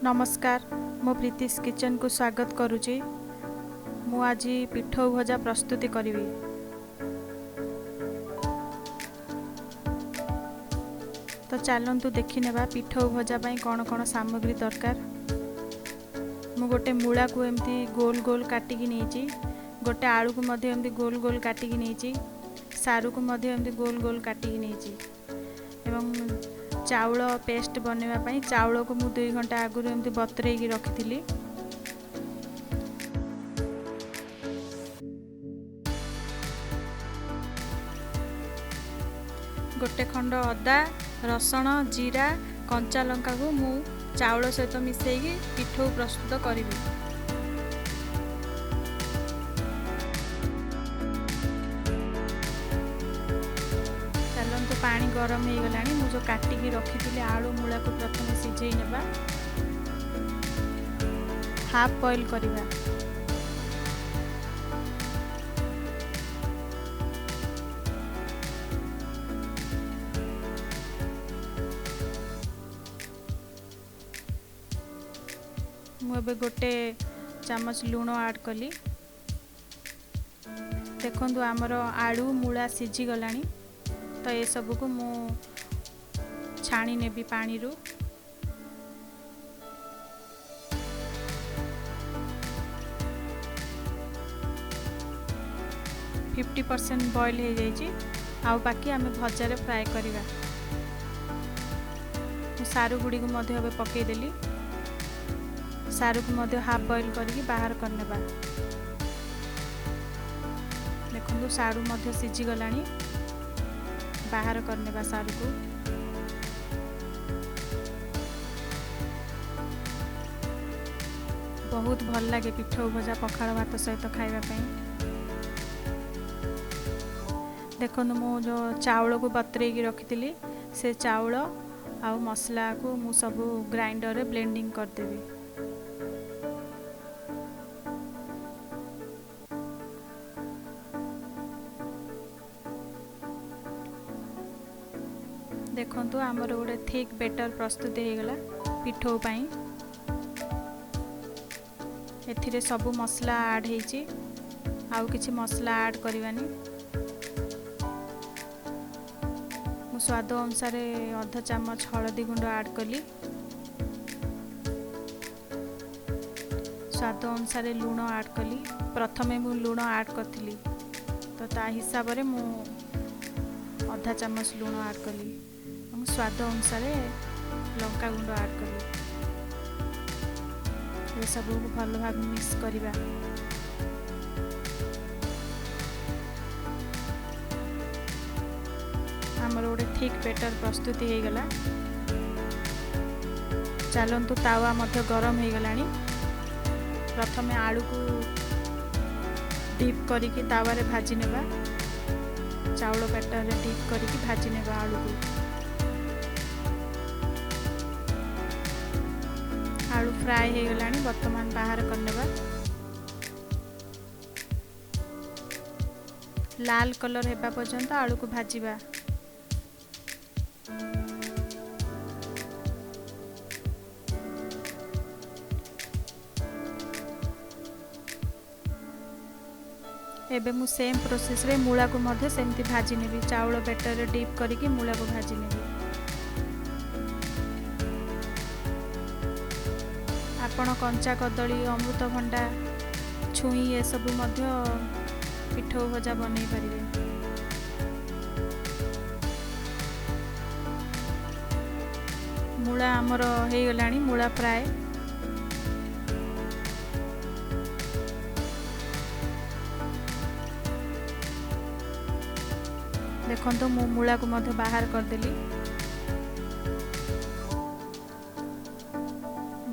ନମସ୍କାର, ମୁଁ ପ୍ରୀତିସ୍ କିଚେନ୍କୁ ସ୍ୱାଗତ କରୁଛି। ମୁଁ ଆଜି ପିଠଉ ଭଜା ପ୍ରସ୍ତୁତି କରିବି। ତ ଚାଲନ୍ତୁ ଦେଖିନେବା ପିଠଉ ଭଜା ପାଇଁ କ'ଣ କ'ଣ ସାମଗ୍ରୀ ଦରକାର। ମୁଁ ଗୋଟେ ମୂଳାକୁ ଏମିତି ଗୋଲ ଗୋଲ କାଟିକି ନେଇଛି, ଗୋଟେ ଆଳୁକୁ ମଧ୍ୟ ଏମିତି ଗୋଲ ଗୋଲ କାଟିକି ନେଇଛି, ସାରୁକୁ ମଧ୍ୟ ଏମିତି ଗୋଲ ଗୋଲ କାଟିକି ନେଇଛି ଏବଂ ଚାଉଳ ପେଷ୍ଟ ବନେଇବା ପାଇଁ ଚାଉଳକୁ ମୁଁ 2 ଘଣ୍ଟା ଆଗରୁ ଏମିତି ବତୁରେଇକି ରଖିଥିଲି। ଗୋଟେ ଖଣ୍ଡ ଅଦା, ରସୁଣ, ଜିରା, କଞ୍ଚା ଲଙ୍କାକୁ ମୁଁ ଚାଉଳ ସହିତ ମିଶାଇକି ପିଠଉ ପ୍ରସ୍ତୁତ କରିବି। ଚାଲନ୍ତୁ, ପାଣି ଗରମ ହେଇଗଲାଣି। ମୁଁ ଯେଉଁ କାଟିକି ରଖିଥିଲି ଆଳୁ ମୂଳାକୁ ପ୍ରଥମେ ସିଝେଇ ନେବା, ହାଫ୍ ବଏଲ୍ କରିବା। ମୁଁ ଏବେ ଗୋଟେ ଚାମଚ ଲୁଣ ଆଡ଼୍ କଲି। ଦେଖନ୍ତୁ, ଆମର ଆଳୁ ମୂଳା ସିଝିଗଲାଣି। ତ ଏସବୁକୁ ମୁଁ ଛାଣି ନେବି ପାଣିରୁ। 50% ବଏଲ୍ ହେଇଯାଇଛି, ଆଉ ବାକି ଆମେ ଭଜାରେ ଫ୍ରାଏ କରିବା। ମୁଁ ସାରୁ ଗୁଡ଼ିକୁ ମଧ୍ୟ ଏବେ ପକାଇଦେଲି। ସାରୁକୁ ମଧ୍ୟ ହାଫ୍ ବଏଲ୍ କରିକି ବାହାର କରିନେବା। ଦେଖନ୍ତୁ, ସାରୁ ମଧ୍ୟ ସିଝିଗଲାଣି, ବାହାର କରିନେବା ସାରୁକୁ। ବହୁତ ଭଲ ଲାଗେ ପିଠଉ ଭଜା ପଖାଳ ଭାତ ସହିତ ଖାଇବା ପାଇଁ। ଦେଖନ୍ତୁ, ମୁଁ ଯେଉଁ ଚାଉଳକୁ ବତୁରେଇକି ରଖିଥିଲି, ସେ ଚାଉଳ ଆଉ ମସଲାକୁ ମୁଁ ସବୁ ଗ୍ରାଇଣ୍ଡରରେ ବ୍ଲେଣ୍ଡିଂ କରିଦେବି। ଦେଖନ୍ତୁ, ଆମର ଗୋଟେ ଥିକ୍ ବେଟର୍ ପ୍ରସ୍ତୁତ ହେଇଗଲା ପିଠଉ ପାଇଁ। ଏଥିରେ ସବୁ ମସଲା ଆଡ଼୍ ହେଇଛି, ଆଉ କିଛି ମସଲା ଆଡ଼୍ କରିବାନି। ମୁଁ ସ୍ୱାଦ ଅନୁସାରେ ଅଧ ଚାମଚ ହଳଦୀ ଗୁଣ୍ଡ ଆଡ଼୍ କଲି, ସ୍ୱାଦ ଅନୁସାରେ ଲୁଣ ଆଡ଼୍ କଲି। ପ୍ରଥମେ ମୁଁ ଲୁଣ ଆଡ଼୍ କରିଥିଲି, ତ ତା ହିସାବରେ ମୁଁ ଅଧା ଚାମଚ ଲୁଣ ଆଡ଼୍ କଲି ଏବଂ ସ୍ୱାଦ ଅନୁସାରେ ଲଙ୍କା ଗୁଣ୍ଡ ଆଡ଼୍ କଲି। ଏସବୁକୁ ଭଲ ଭାବେ ମିକ୍ସ କରିବା। ଆମର ଗୋଟେ ଥିକ୍ ବେଟର୍ ପ୍ରସ୍ତୁତି ହେଇଗଲା। ଚାଲନ୍ତୁ, ତାୱା ମଧ୍ୟ ଗରମ ହେଇଗଲାଣି। ପ୍ରଥମେ ଆଳୁକୁ ଡିପ୍ କରିକି ତାୱାରେ ଭାଜି ନେବା। ଚାଉଳ ବ୍ୟାଟରରେ ଡିପ୍ କରିକି ଭାଜି ନେବା ଆଳୁକୁ। ଆଳୁ ଫ୍ରାଏ ହେଇଗଲାଣି, ବର୍ତ୍ତମାନ ବାହାର କରିନେବା। ଲାଲ କଲର୍ ହେବା ପର୍ଯ୍ୟନ୍ତ ଆଳୁକୁ ଭାଜିବା। ଏବେ ମୁଁ ସେମ୍ ପ୍ରୋସେସ୍ରେ ମୂଳାକୁ ମଧ୍ୟ ସେମିତି ଭାଜି ନେବି। ଚାଉଳ ବ୍ୟାଟରରେ ଡିପ୍ କରିକି ମୂଳାକୁ ଭାଜି ନେବି। ଆପଣ କଞ୍ଚା କଦଳୀ, ଅମୃତଭଣ୍ଡା, ଛୁଇଁ ଏସବୁ ମଧ୍ୟ ପିଠଉ ଭଜା ବନେଇ ପାରିବେ। ମୂଳା ଆମର ହେଇଗଲାଣି, ମୂଳା ଫ୍ରାଏ। ଦେଖନ୍ତୁ, ମୁଁ ମୂଳାକୁ ମଧ୍ୟ ବାହାର କରିଦେଲି।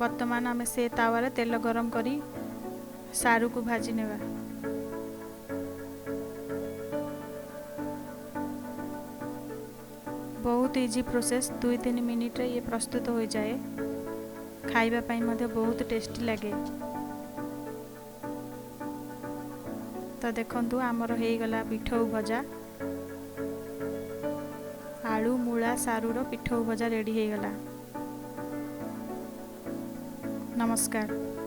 ବର୍ତ୍ତମାନ ଆମେ ସେ ତାୱାରେ ତେଲ ଗରମ କରି ସାରୁକୁ ଭାଜି ନେବା। ବହୁତ ଇଜି ପ୍ରୋସେସ୍, 2-3 ମିନିଟ୍ରେ ଇଏ ପ୍ରସ୍ତୁତ ହୋଇଯାଏ। ଖାଇବା ପାଇଁ ମଧ୍ୟ ବହୁତ ଟେଷ୍ଟି ଲାଗେ। ତ ଦେଖନ୍ତୁ, ଆମର ହେଇଗଲା ପିଠଉ ଭଜା। ଆଳୁ, ମୂଳା, ସାରୁର ପିଠଉ ଭଜା ରେଡ଼ି ହେଇଗଲା। ନମସ୍କାର।